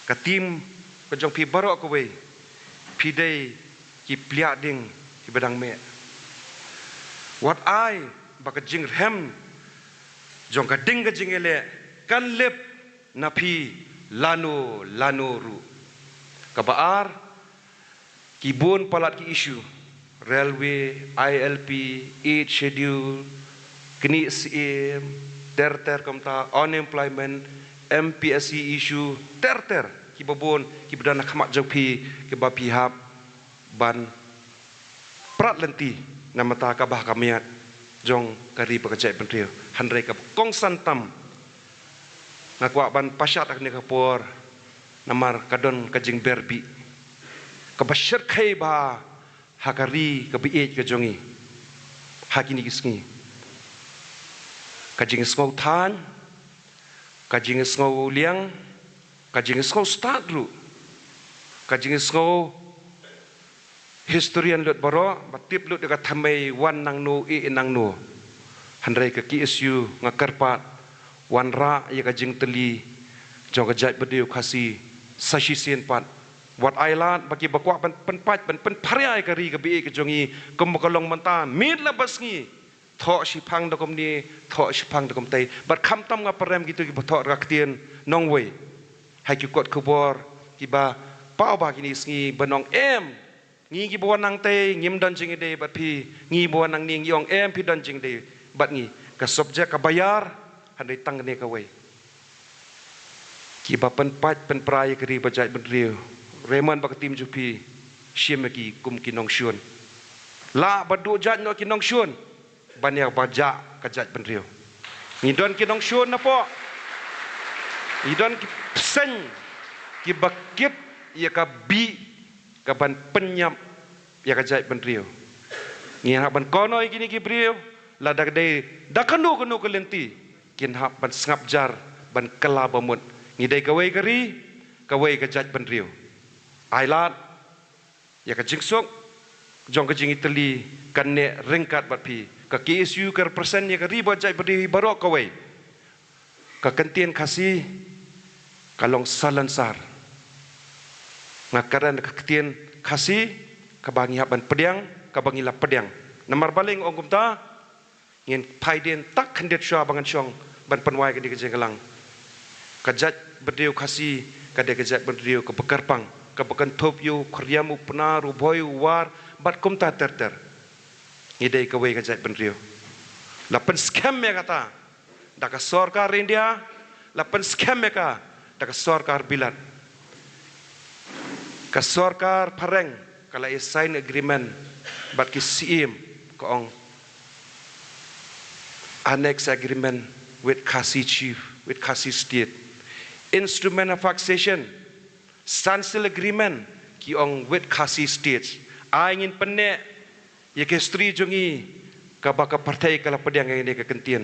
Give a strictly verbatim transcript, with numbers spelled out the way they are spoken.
Ka tim ka jong phi baroh kawei, phi dei ki pliah ding kiba dang meh. Wat ai ba ka jingrhem jong ka ding ka jingïaleh kan lip na phi lano lano ruh. Kaba ar, ki bun palat ki issue, railway, I L P, eighth schedule, knieh syiem, ter ter kumta, unemployment, M P S C issue, ter ter kiba bun kiba don ha khmat jong phi, kiba phi hap ban prat lynti na bynta ka bah ka miat jong ka ri bad ka jaitbynriew. Hynrei kaba kongsan tam nga kwah ban pashat ha kane ka por, namar ka don ka jingber bih kaba shyrkhei bha ha ka ri kaba ïeit ka jong ngi ha kine ki sngi. Ka jingsngew thaiñ, ka jingsngew liang, ka jingsngew stad ruh, ka jingsngew historian lut baroh ba tip lut ïa ka thymmei wan nangno, ïeh nangno. Hynrei ka K S U nga kyrpad, wanrah ïa ka jingtylli jong ka jaitbynriew Khasi sa shisien pat. Wat ai lad ba kiba kwah ban pynpait ban pynpharia ïa ka ri kaba ïeit ka jong ngi kumba ka long mynta, miet la ba sngi, thoh shiphang da kumne, thoh shiphang da kumtei. Bad khamtam nga pyrem kito kiba thoh da ka ktien nongwei ha ki kot khubor kiba paw ba kine ki sngi ban ong, em, ngi kiba wan nangtei ngim don jingïadei bad phi, ngi ba wan nangne ngi ong, em, phi don jingïadei bad ngi. Ka subject kaba ïar, hynrei tang kane kawei. Kiba pynpait pynpra ïa ka ri bad jaitbynriew, Raymond bad ka tim jong phi, shim ïa ki kum ki nongshun. Lah ba duh jait noh ki nongshun ban ïa ba jah ka jaitbynriew. Ngi don ki nongshun napoh, ngi don ki bseiñ kiba kit ïa ka bih ka ban pynïap ïa ka jaitbynriew. Ngi hap ban kynnoh ïa kine ki briew, lada ka dei da kano kano ka lynti, kin hap ban sngap jar ban kylla ba mut. Ngi dei kawei ka ri, kawei ka jaitbynriew. Ai lad ïa ka jingsuk jong ka jingïatylli kan neh ryngkat bad phi. Ka K S U ka represent ïa ka ri bad jaitbynriew hi baroh kawei. Ka kyntien Khasi ka long silencer. Nga kren ka kyntien Khasi kaba ngi hap ban pdiang, kaba ngi la pdiang. Namar balei nga ong kumta? Ngin phai dien tak khyndiat shuwa ba ngan shong ban pynwai kane ka jingïalang. Ka jaitbynriew Khasi ka dei ka jaitbynriew kaba kyrpang, kaba kynthup ïa u Khriam, u Pnar, u Bhoi, u War bad kumta ter ter. Ngi dei kawei ka jaitbynriew. La pynskhem ïa kata da ka sorkar India, la pynskhem ïa ka da ka sorkar Bilat. Ka sorkar phareng ka la ïa sign agreement bad ki syiem, ka ong annex agreement with Khasi chief, with Khasi state. Instrument of accession, standstill agreement, ki ong with Khasi state. Ai ngin pynneh ïa ka history jong ngi kaba ka pyrthei ka la pdiang ïa kane ka kyntien.